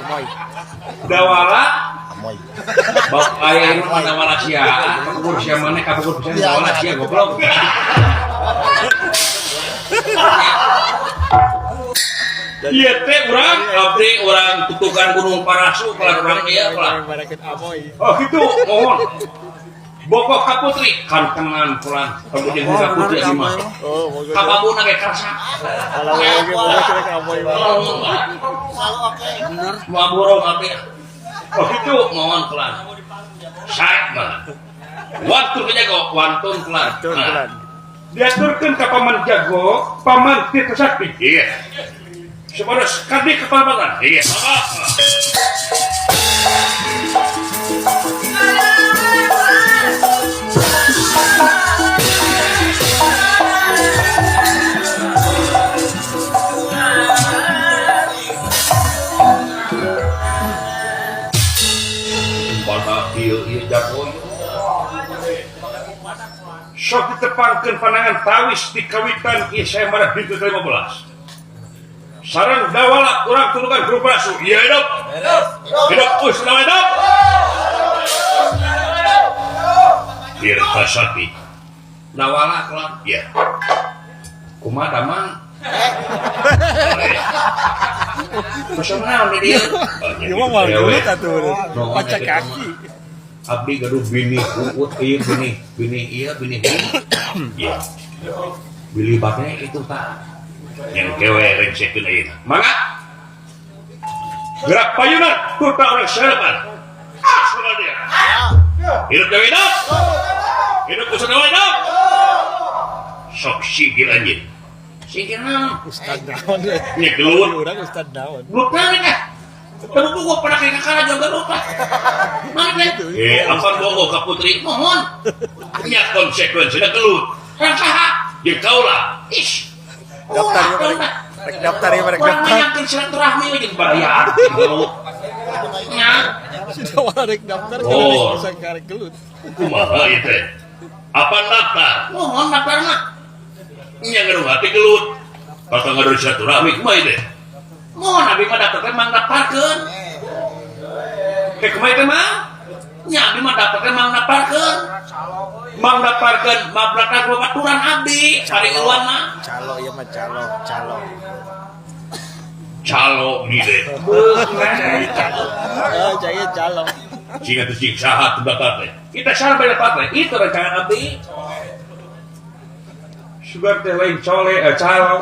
Amoy. Dawala Amoy. Bab aya ini mah dawala sia. Kapungkur sia maneh kapungkur pisan dawala sia goblok. Ieu teh urang abdi urang tutukan Gunung Parasu kelar urang ieu kelar. Oh gitu, mohon. Boko ka putri kantengan pulang. Kamu jeung ka putri abdi mah. Oh, moga. Kababuna ge karasa. Kalau oke, moga kira ka amoy. Bener, mau borong abdi. Oh gitu, mohon pelan. Saek mah. Wantun ke jago, wantun pelan. Wantun pelan. Diaturkeun ka paman jago, paman Tirta Sakti. Iya. Sebaros kadi ke paman. Iya. Pada ieu ieu jago ieu. Sok ditepangkeun panangan tawis di kawitan ieu sayembara Tirta 15. Sareng dawala urang tulukan grup rasu. Ieu hidup. Hidup Usna hidup. Tirta Sakti. Dawala kelam. Iya. Kumaha damang? Pesona naon di dieu? Ieu mah moal gelut atuh. Pacak kaki. Abdi gaduh bini uut ieu bini bini ieu bini ieu. Bilih bate itu tah. Yang kewe rengsekeun ayeuna. Mangga. Gerak payunan tuta urang sarapan. Asal dia. Hidup dewe hidup. Hidup usah dewe hidup. Sok sigil anjeun. Sigil naon? Ustad naon. Nya gelut. Urang ustad naon. Gelut naon teh? Teu bogo pada kayak kakara jaga lupa. Mana teh? Apa bogo ka putri? Mohon. Nya konsekuensina gelut. Urang saha? Jeung kaula. Ish. Daftar ieu mereka. Rek daftar ieu mereka. Urang nanyakeun silaturahmi we jeung baraya gelut. Nya. Sudah wala rek daftar Oh. kalau bisa karek gelut. Kumaha ieu teh? Apa daftar? Mohon daftar mah. Nya ngaruh hati gelut. Bakal ngaruh silaturahmi kumaha ieu teh? Mohon abi mah daftar teh mang daftarkeun. Teh kumaha teh mah? Nya abi mah daftar teh mang daftarkeun. Mang daftarkeun mablaka babaturan abdi, ari eueuan mah. Calo ieu mah calo, calo. Calo ni teh. Beuh, Calo. Oh, cai calo. Jika teu cing saha teu daftar teh. Kita saha bae daftar teh. Itu rancangan abdi. Sugan teh lain cole, calo.